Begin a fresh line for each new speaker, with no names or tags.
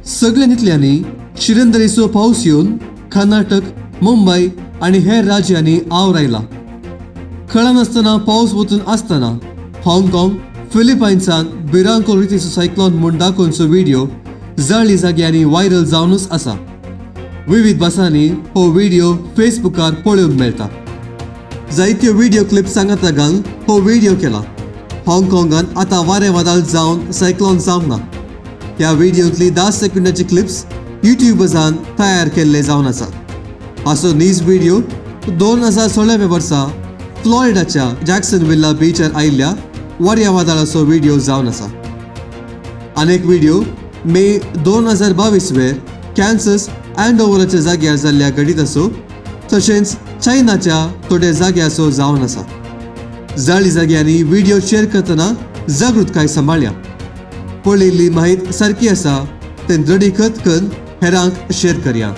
सगळ्या नितल्यांनी शिरंदरीचो पावस येवन कर्नाटक, मुंबय आनी हेर राज्यांनी आवर आयला. कळनासतना पावस वचून आसतना हाँगकाँग, फिलिपायन्सान भिरांकूळ रितीचो सायक्लॉन म्हूण दाखोवचो व्हिडिओ जाळी जाग्यांनी व्हायरल जावनूच आसा. विविध भासांनी हो व्हिडिओ फेसबुकार पळोवंक मेळटा. जायत्यो व्हिडिओ क्लिप सांगाता घालून हो व्हिडिओ केला. हाँगकाँगान आतां वारें वादळ जावन सायक्लॉन जावंक ना. ह्या व्हिडिओंतली 10 सेकंडाची क्लिप्स युट्यूबर्सान तयार केल्ले जावन आसात. असो नीज व्हिडिओ 2016व्या वर्सा फ्लॉरिडाच्या जॅक्सन विल्ला बीचार आयिल्ल्या वाऱ्या वादळाचो व्हिडिओ जावन आसा. अनेक व्हिडिओ मे 2022 वेर कॅन्सस अँडोवराच्या जाग्यार जाल्ल्या घडिताचो तशेंच चायनाच्या थोड्या जाग्याचो जावन आसा. जाळी जाग्यांनी व्हिडिओ शेअर करतना जागृतकाय सांबाळया. पळयल्ली माहिती सारकी आसा तें दृढीकृत करून हेरांक शेअर करया.